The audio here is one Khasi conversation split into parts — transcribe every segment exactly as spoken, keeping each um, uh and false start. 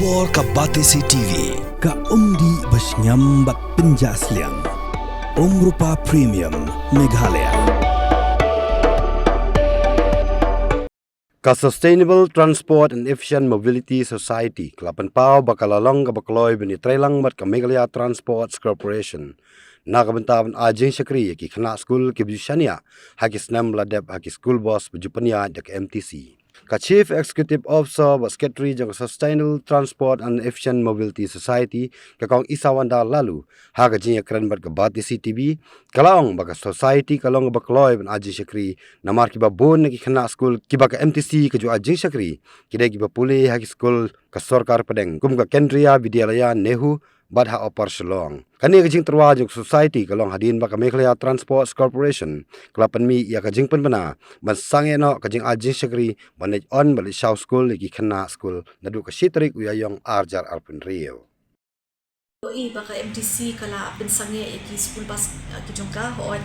Or ka Batesi T V, ka umdih ba shngiam bad pynjah sliang. Umrupa Premium, Meghalaya. Ka Sustainable Transport and Efficient Mobility Society ka la pynpaw ba ka la long kaba kloi ban ïatreilang bad ka Meghalaya Transport Corporation na ka bynta ban ai jingshakri ïa ki khynnah skul kiba ju shaniah ha ki snem ba la dep ha ki school bus ba ju pynïaid da ka M T C. Ka Chief Executive Officer bad Secretary jong ka Sustainable Transport and Efficient Mobility Society, ka Kong Isawanda Laloo, ha ka jingïakren bad ka Batesi T V, ka la ong ba ka society ka long kaba kloi ban ai jingshakri namar kiba bun na ki khynnah skul kiba ka M T C ka ju ai jingshakri ki dei kiba pule ha ki skul ka sorkar pdeng kum ka Kendriya Vidyalaya NEHU bad ha Upper Shillong. Kane ka jingtyrwa jong ka society ka long hadien ba ka Meghalaya Transport Corporation ka la pynmih ïa ka jingpynbna ban sangeh noh ka jingai jingshakri ban leit on bad leit shaw skul ïa ki khynnah skul naduh ka shi tarik u Ïaïong ar hajar arphew hynriew. Ïohi ba ka M T C ka la pynsangeh ïa ki school bus, uh, ki jong ka, hooid,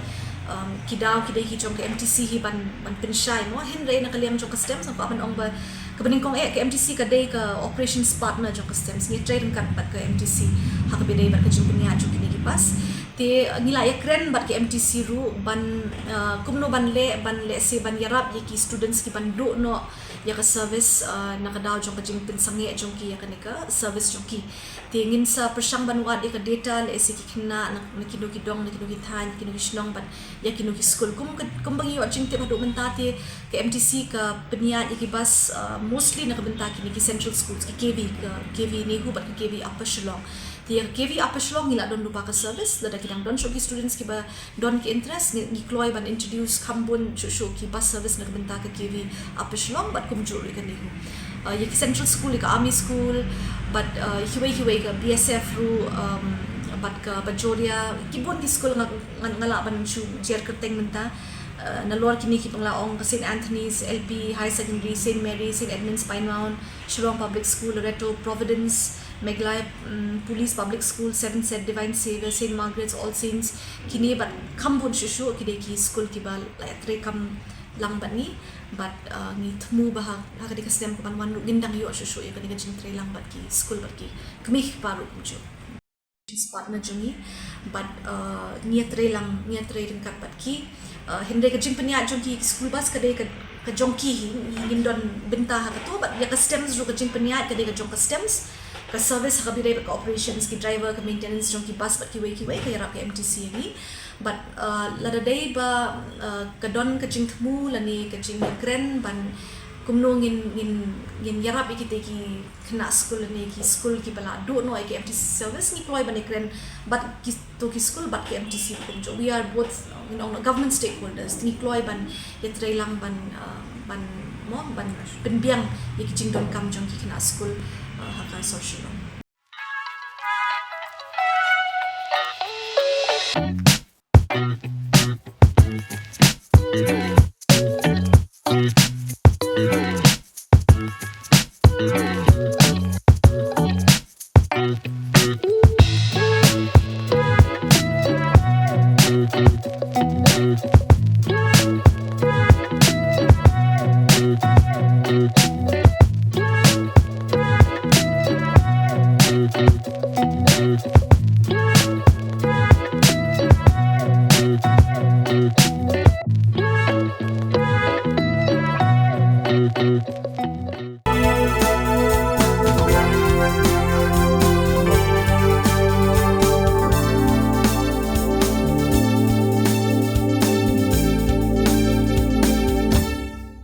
um, ki daw ki dei ki jong ka M T C hi ban, ban pynshai mo, hynrei na ka liang jong ka STEMS, nga kwah ban ong ba kaba nyngkong eh ka M T C ka dei ka operations partner jong ka STEMS, ngi trei ryngkat bad ka M T C ha kaba ïadei bad ka jingpynïaid jong kine ki bus. Te, uh, ngi la ïakren bad ka M T C ruh ban, uh, kumno ban leh, ban lehse ban ïarap ïa ki students ki ban duh noh ïa ka service, uh, na ka daw jong ka jingpynsangeh jong ki ïa kane ka service jong ki. Te ngin sa pyrshang ban wad ïa ka data lehse ki khynnah na, na kino ki dong, na kino ki thaiñ, na kino ki shnong bad ïa kino ki skul. Kum ka, kum ba ngi ïoh jingtip haduh mynta te ka M T C ka pynïaid ïa ki bus, uh, mostly na ka bynta kine ki central schools, ki K V, ka K V NEHU bad ka K V Upper Shillong. Te ïa ka K V Upper Shillong ngi la don lypa ka service, lada ki dang don shuh ki students kiba don ki interest, ngi, ngi kloi ban introduce kham bun shuh shuh ki bus service na ka bynta ka K V Upper Shillong bad kumjuh ruh ïa ka NEHU. Uh, ïa ki central school, ïa ka Army School bad, uh, kiwei kiwei, ka B S F ruh, um, bad ka Bajoria, ki bun ki skul nga, nga, nga lah ban shu jer kyrteng mynta. Uh, nalor kine kiba nga la ong, ka Saint Anthony's L P Higher Secondary, Saint Mary, Saint Edmund's Pine Mount, Shillong Public School, Loreto, Providence, Meghalaya, mm, Police Public School, Seventh Set, Divine Saviour, Saint Margaret's, All Saints, kine bad kham bun shuh shuh ki dei ki skul kiba la ïatrei kam lang bad ngi, bad, uh, ngi thmu ba ha, ha kane ka snem kaban wan ruh ngin dang ïoh shuh shuh ïa kane ka jingtrei lang bad ki skul bad ki kmie ki kpa ruh kumjuh. Business partner jong ngi, bad, uh, ngi ïatrei lang, ngi ïatrei ryngkat bad ki. Uh, hynrei ka jingpynïaid jong ki school bus ka dei ka, ka jong ki hi, ngi, ngim don bynta ha kato, bad ïa ka STEMS ruh ka jingpynïaid ka dei ka jong ka STEMS. Ka service ha kaba ïadei bad ka operations, ki driver, ka maintenance jong ki bus bad kiwei kiwei ka ïarap ka M T C ïa ngi. Bad, uh, lada dei ba, uh, ka don ka jingthmu lane ka jingkren ban kumno ngin, ngin, ngin ïarap ïa kita ki khynnah skul ne ki skul kiba la duh noh ïa ki M T C service, ngi kloi ban ïakren bad kito ki skul bad ki M T C ruh kumjuh. We are both, uh, you know, government stakeholders. Ngi kloi ban ïatrei lang ban, uh, ban, mo, ban pynbiang ïa ki jingdonkam jong ki khynnah skul, uh, ha ka sor Shillong.